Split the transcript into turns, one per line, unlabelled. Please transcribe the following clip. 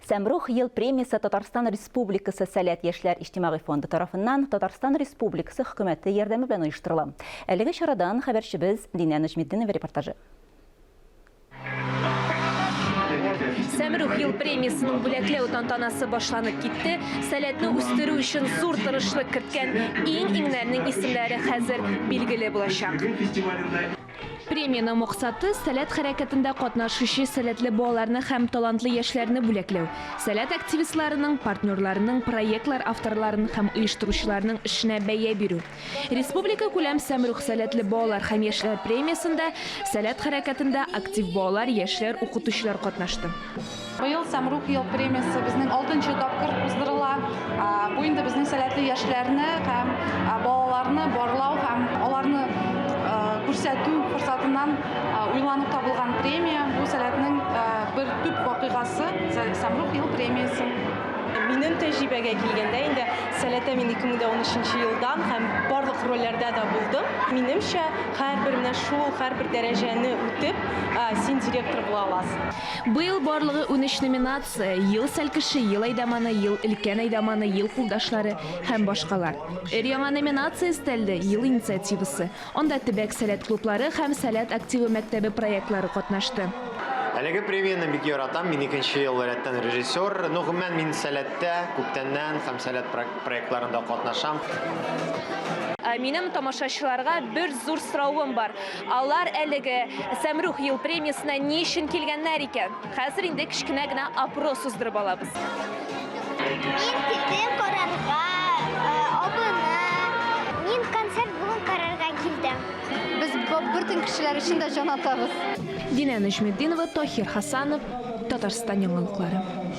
Сәмрух ел премиясе Татарстан Республикасы Сәләт яшьләр иҗтимагый фонды тарафыннан Татарстан Республикасы Хөкүмәте ярдәме белән оештырыла. Әлеге чарадан хәбәрчебез Динә Нәҗметдинова репортажы.
Сәмрух ел премиясенең бүләкләү тантанасы башланып китте. Сәләтне үстерү өчен зур тырышлык керткән иң-иңнәрнең исемнәре хәзер билгеле булачак. Премиянең максаты, Сәләт хәрәкәтендә катнашучы сәләтле балаларны һәм талантлы яшьләрне бүләкләү, Сәләт активистларының, партнерларының, проектлар авторларын һәм оештыручыларның эшенә бәя бирү. Республикакүләм Сәмрух сәләтле балалар һәм яшьләр премиясендә Сәләт хәрәкәтендә актив балалар, яшьләр, укытучылар катнашты.
Быел Сәмрух ел премиясе безнең алтынчы тапкыр уздырыла. Бу инде безнең сәләтле яшьләрне һәм балаларны барлау һәм аларны күрсәтү форсатыннан уйланып табылган премия. Бу сәләтнең бер төп вакыйгасы Сәмрух ел премиясе.
Минем тәҗрибәгә килгәндә инде Сәләтә мин 2013 елдан һәм барлык рольләрдә дә булдым. Минемчә, һәрбер менә шул һәрбер дәрәҗәне үтеп, син директор була аласың.
Быел барлыгы 13 номинация, Ел сәлкеше, Ел әйдаманы, Ел өлкән әйдаманы, Ел кулдашлары һәм башкалар. Өр-яңа номинация өстәлде, Ел инициативасы. Анда төбәк Сәләт клублары һәм Сәләт активы мәктәбе проектлары катнашты.
Әлеге премияне бик яратам, мин икенче ел рәттән режиссер. Ну, гомумән, мин Сәләттә күптәннән һәм Сәләт проектларында катнашам.
Минем тамашачыларга бер зур соравым бар. Алар әлеге Сәмрух ел премиясенә ни өчен килгәннәр икән? Хәзер инде кечкенә генә опрос уздырып алабыз.
Мин килдем карарга, абыны. Мин концерт бүген карарга килдем.
Без бөтен кешеләр өчен дә җан атабыз.
Динә Нәҗметдинова, Таһир Хасанов, Татарстан яңалыклары.